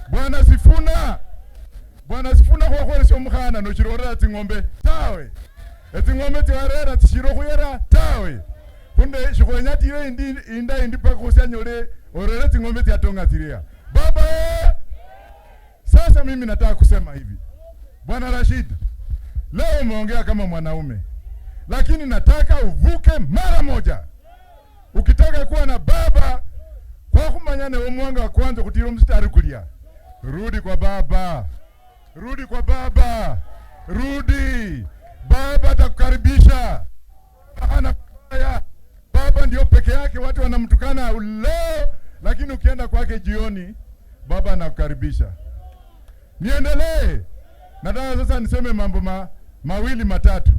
Bwana Sifuna, Bwana Sifuna khwakhwelesya omukhana noshirorera tsing'ombe tawe, etsing'ombe tsiwarera tsishiri khuyera tawe, kunde shikhwenya tire indi inda indi paka khusyanyole orere tsing'ombe tsiatonga tsiria baba. Sasa mimi nataka kusema hivi, Bwana Rashid, leo umeongea kama mwanaume, lakini nataka uvuke mara moja. Ukitaka kuwa na baba kwa khumanya omwanga wa kwanza khutira mstari kulia, rudi kwa baba, rudi kwa baba, rudi. Baba atakukaribisha. Hana haya. Baba ndio peke yake watu wanamtukana leo, lakini ukienda kwake jioni, baba anakukaribisha. Niendelee. Nataka sasa niseme mambo mawili matatu.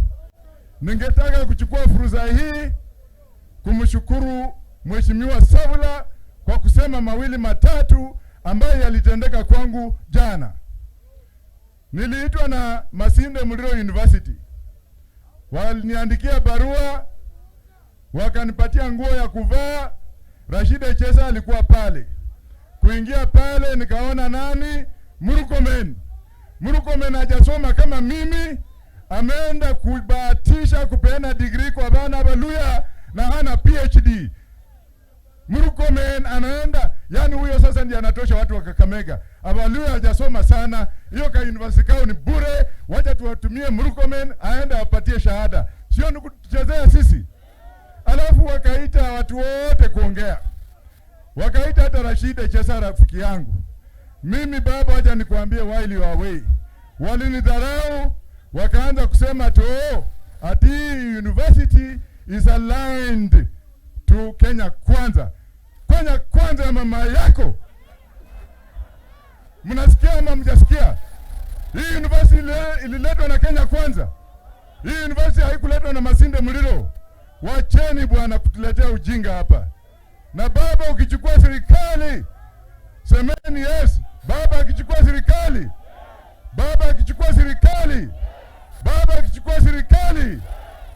Ningetaka kuchukua fursa hii kumshukuru Mheshimiwa Savula kwa kusema mawili matatu ambayo yalitendeka kwangu jana. Niliitwa na Masinde Muliro University, waliniandikia barua, wakanipatia nguo ya kuvaa. Rashid Echesa alikuwa pale. Kuingia pale nikaona nani? Murkomen. Murkomen hajasoma kama mimi, ameenda kubahatisha kupeana degree kwa bana Baluya na hana PhD. Murkomen anaenda, yani huyo sasa ndiye anatosha watu wa Kakamega. Abaluya hajasoma sana, hiyo ka university kao ni bure, wacha tuwatumie Murkomen aende apatie shahada, sio ni kutuchezea sisi. Alafu wakaita watu wote kuongea, wakaita hata Rashid Echesa rafiki yangu. Mimi baba, wacha nikuambie, while you are away, walinidharau wakaanza kusema tu, oh, ati university is aligned to Kenya Kwanza. Kenya Kwanza ya mama yako. Mnasikia ama mjasikia? Hii university ililetwa na Kenya Kwanza. Hii university haikuletwa na Masinde Muliro. Wacheni bwana kutuletea ujinga hapa. Na baba, ukichukua serikali, semeni yes. Baba akichukua serikali, baba akichukua serikali, baba akichukua serikali,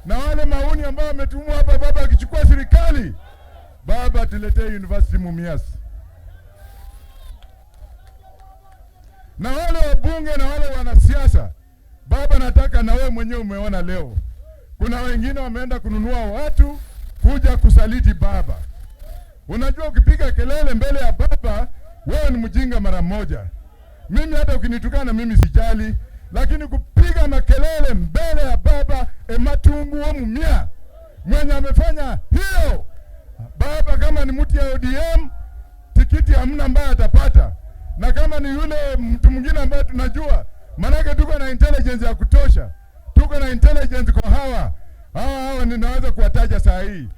na wale mauni ambao wametumwa hapa, baba akichukua serikali, baba tuletee university Mumias. Na wale wabunge na wale wanasiasa, baba, nataka na wewe mwenyewe umeona leo kuna wengine wameenda kununua watu kuja kusaliti baba. Unajua, ukipiga kelele mbele ya baba wewe ni mjinga mara moja. Mimi hata ukinitukana mimi sijali, lakini kupiga makelele mbele ya baba ematungu wa Mumia mwenye amefanya hiyo, baba kama ni mtu ya ODM tikiti hamna ambaye atapata, na kama ni yule mtu mwingine ambaye tunajua, manake tuko na intelligence ya kutosha, tuko na intelligence kwa hawa hawa hawa, ninaweza kuwataja saa hii.